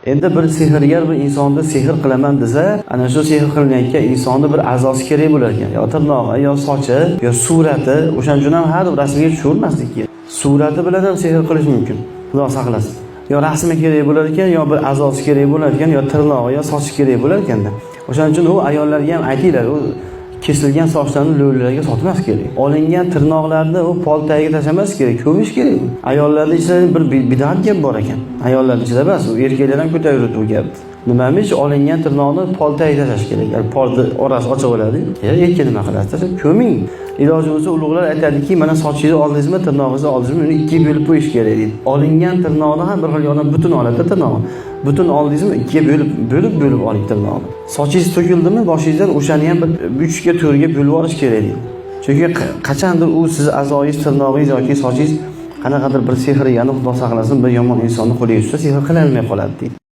Endi bir sehrgar bir insonni sehr qilaman desa, ana shu sehr qilinayotgan insonni bir a'zosi kerak bo'lar ekan. Yo tirnog'i, yo sochi, yo surati. O'shaning uchun ham har bir rasmga tushirmaslik kerak. Surati bilan ham sehr qilish mumkin. Xudo saqlasin. Yo rasmi kerak bo'lar ekan, yo bir a'zosi kerak bo'lar ekan, yo tirnog'i, yo sochi kerak bo'lar ekanda. O'shaning uchun u ayollarga ham aytinglar, u kesilgan sochlarni lo'lilarga sotmas kerak. Olingan tirnoqlarni u pol tagiga tashlamas kerak, ko'mish kerak. Ayollarning ichida bir bidat gap bor ekan. Ayollarning ichida emas, u erkaklar ham ko'tarib yuribdi bu gapni. Nimamish, olingan tirnoqni pol tagiga tashlash kerak. Ya'ni polni orasi ochiq bo'ladi. Erkak nima qiladi? Tashlab ko'ming. Iloji bo'lsa ulug'lar aytadiki, mana sochingizni oldingizmi, tirnog'ingizni oldingizmi, uni ikkiga bo'lib qo'yish kerak deydi. Olingan tirnoqni ham bir xil yoqdan butun oladi tirnoqni. Butun oldingizmi, ikkiga bo'lib, bo'lib bo'lib oling tirnoqni. Sochingiz to'kildimi boshingizdan, o'shani ham bir 3 ga 4 ga bo'lib olish kerak deydi. Chunki qachondir u sizni a'zoyingiz, tirnog'ingiz yoki sochingiz qanaqadir bir sehrgarni, Xudo saqlasin, bir yomon insonni qo'liga tushsa, sehr qilolmay qoladi deydi.